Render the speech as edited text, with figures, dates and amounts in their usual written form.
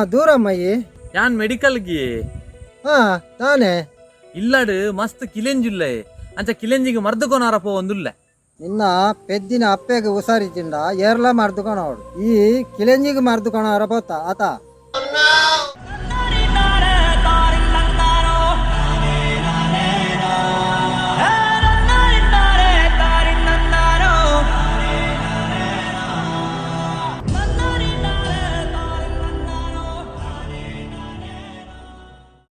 ದೂರಮ್ಮಯ್ಯಿ. ಯಾನ್ ಮೆಡಿಕಲ್ಗೆ. ಹಾ, ತಾನೆ. ಇಲ್ಲಡ್ ಮಸ್ತ್ ಕಿಲೆಂಜುಲ್ಲೆ, ಅಂಚ ಕಿಲೆಂಜಿಗೆ ಮರ್ದ್ ಕೊನಾರ ಪೋವೊಂದುಲ್ಲೆ. ನಿನ್ನ ಪೆದ್ದಿನ ಅಪ್ಪೆಗೆ ಹುಷಾರಿಜ್ಜಿಂಡ ಏರ್ಲ ಮರ್ದುಕೊನವಡು, ಈ ಕಿಲೆಂಜಿಗೆ ಮರ್ದುಕೊನವರ ಪೋತ ಆತ.